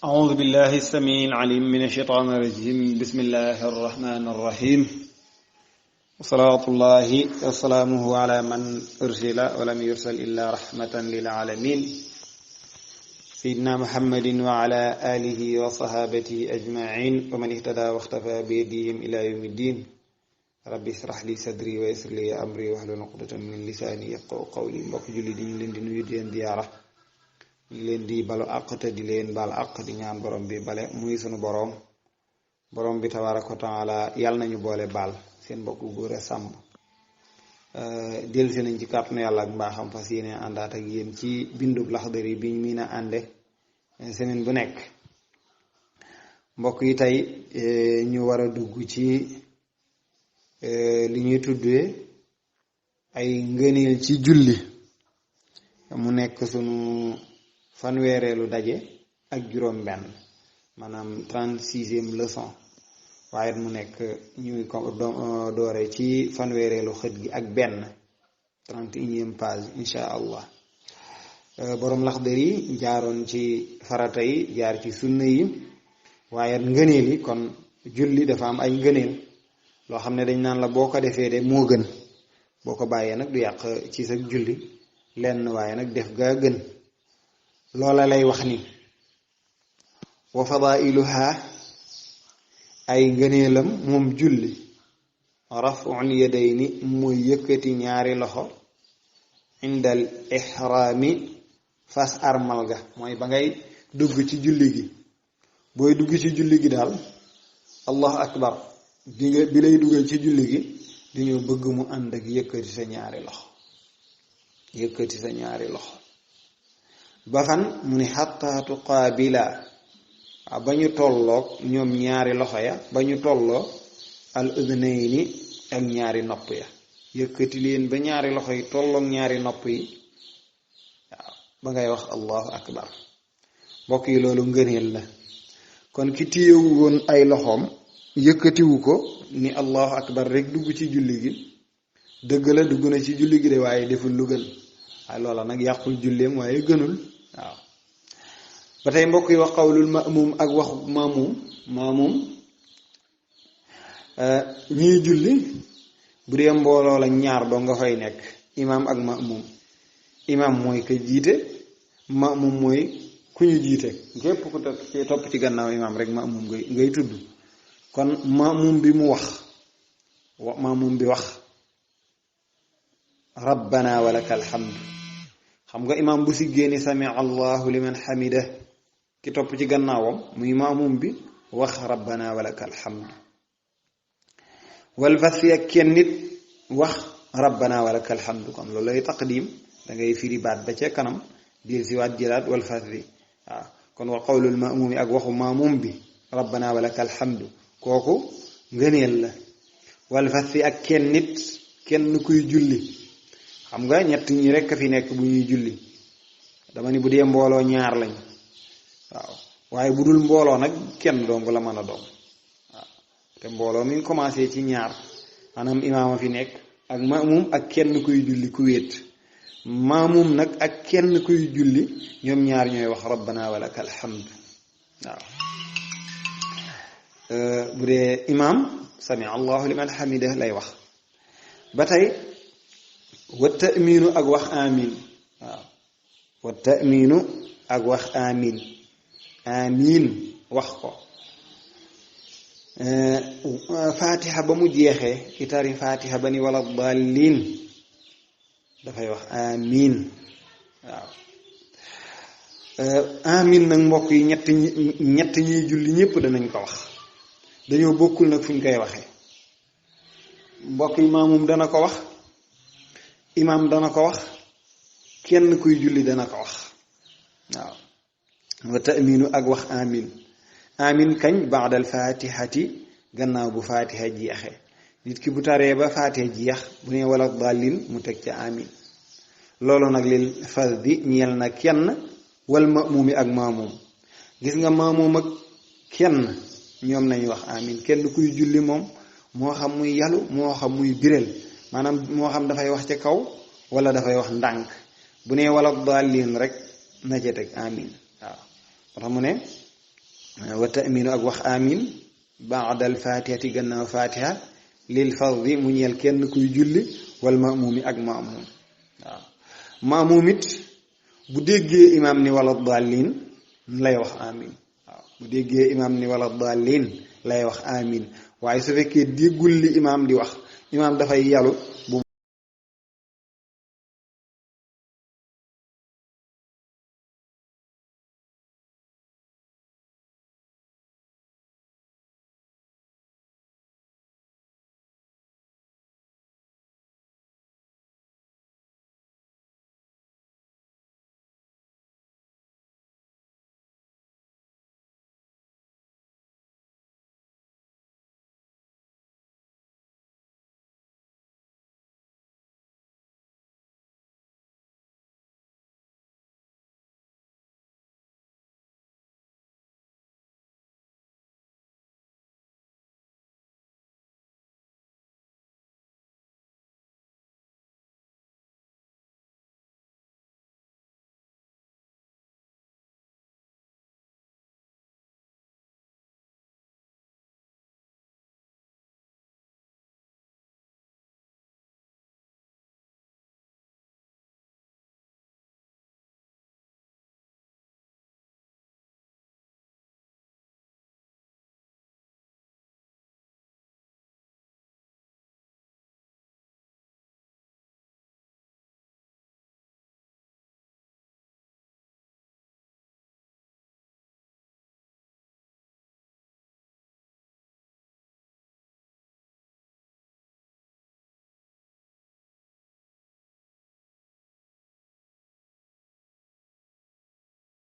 أعوذ بالله السميع العليم من الشيطان الرجيم بسم الله الرحمن الرحيم وصلاة الله وسلامه على من أرسل ولم يرسل إلا رحمة للعالمين سيدنا محمد وعلى آله وصحابته أجمعين ومن اهتدى واختفى بيديهم إلى يوم الدين ربي اشرح لي صدري ويسر لي أمري واحلل عقدة من لساني يفقهوا قولي mbokk julli di ñu leen di nuyu di leen ziyaara ñu leen di balu àq te di leen baal àq di ñaan borom bi bale muy sunu borom bi tabaaraka wa taala yàlla nañu boole baal seen mbokku góor a sàmb dellusi nañ ci kàttanu yàlla ak mbaaxam fas yéene àndaat ak yéen ci bindub Laxdari bi ñu miin a ànde semaine bu nekk mbokk yi tey ñu war a dugg ci li ñuy tuddee ay ngëneel ci julli mu nekk sunu fanweereelu daje ak juróom benn maanaam 36e leçon waaye mu nekk ñuy ko doore ci fanweereelu xët gi ak benn 31e page insha allah boroom Laxdari jaaroon ci farata yi jaar ci sunna yi waaye ngëneel yi kon julli dafa am ay ngëneel loo xam ne dañ naan la boo ko defee de moo gën boo ko bàyyee nag du yàq ci sa julli lenn waaye nag def gaa gën loola lay wax ni wa fadailuha ay ngëneelam moom julli raf'ul yadayni mooy yëkkati ñaari loxo indal ihraami fas armal ga mooy ba ngay dugg ci julli gi booy dugg ci julli gi daal allahu akbar bi lay dugal ci julli gi dañoo bëgg mu ànd ak yëkkati sa ñaari loxo ba fan mu ni xatta tuqaabila ba ñu tolloog ñoom ñaari loxo ya ba ñu tolloo al udnayni ak ñaari nopp ya yëkkati leen ba ñaari loxo yi tolloog ñaari nopp yi waaw ba ngay wax allahu akbar mbokk yi loolu ngëneel la kon ki téyewu woon ay loxoom yëkkatiwu ko ni allahu akbar rek dugg ci julli gi dëgg la dugg na ci julli gi de waaye deful lu gën waaye loola nag yàqul julleem waaye gënul waaw ba tey mbokk yi wax qawlul ma'mum ak waxu maamum ñuy julli bu dee mbooloo la ñaar doo nga fay nekk imaam ak ma'mum imaam mooy ka jiite ma'mum mooy ku ñu jiite képp ku topp ci gannaaw imaam rek ma'mum ngay tudd kon ma'mum bi mu wax rabbana walakal hamd xam nga imaam bu siggee ni sami allahu liman hamida ki topp ci gannaawam muy maamum bi wax rabbana walakal hamd wal fas ak kenn nit wax rabbana walakal hamd kon loolu lay taqdim da ngay firi baat ba ca kanam dir si waat jëlaat wal fas waaw kon wa qawlul ma'mum ak waxu maamum bi rabbana walakal hamd kooku ngëneel la wal fas ak kenn nit kenn kuy julli xam nga ñett ñi rekk a fi nekk bu ñuy julli dama ni bu dee mbooloo ñaar lañ waaw waaye bu dul mbooloo nag kenn dong la mën a doon waaw te mbooloo mi ngi commencé ci ñaar maanaam imaama fi nekk ak maamum ak kenn kuy julli ku wéet maamum nag ak kenn kuy julli ñoom ñaar ñooy wax rabbana walakal hamd waaw bu dee imaam sami allahu liman hamida lay wax ba tey wa ta'minu ak wax amin waaw wa ta'minu ak wax amin wax ko fatiha ba mu jeexee ki tari fatiha ba ni wala dallin dafay wax amin waaw amin nag mbokk yi ñett ñiy julli ñépp danañ ko wax dañoo bokkul nag fu ñu koy waxee mbokk yi maamum dana ko wax imaam dana ko wax kenn kuy julli dana ko wax waaw wa ta'minu ak wax amin kañ ba'dal fatihati gannaaw bu fatiha jeexe nit ki bu taree ba fatiha jeex bu ne wala dallin mu teg ca amin loolu nag lil fardi ñeel na kenn wal ma'mumi ak maamum gis nga maamum ak kenn ñoom nañu wax amin kenn kuy julli moom moo xam muy yalu moo xam muy biral maanaam moo xam dafay wax ca kaw wala dafay wax ndànk bu nee wala daalin rek na ca teg amin waaw moo tax mu ne wa ta'minu ak wax amin ba'dal fatihati gannaaw fatiha lil fardi mu ñeel kenn kuy julli wal ma'mumi ak ma'mum waaw ma'mum it bu déggee imam ni wala dallin lay wax amin waaw bu déggee imam ni wala dallin lay wax amin waaye su fekkee déggul li imam di wax imam dafay yalu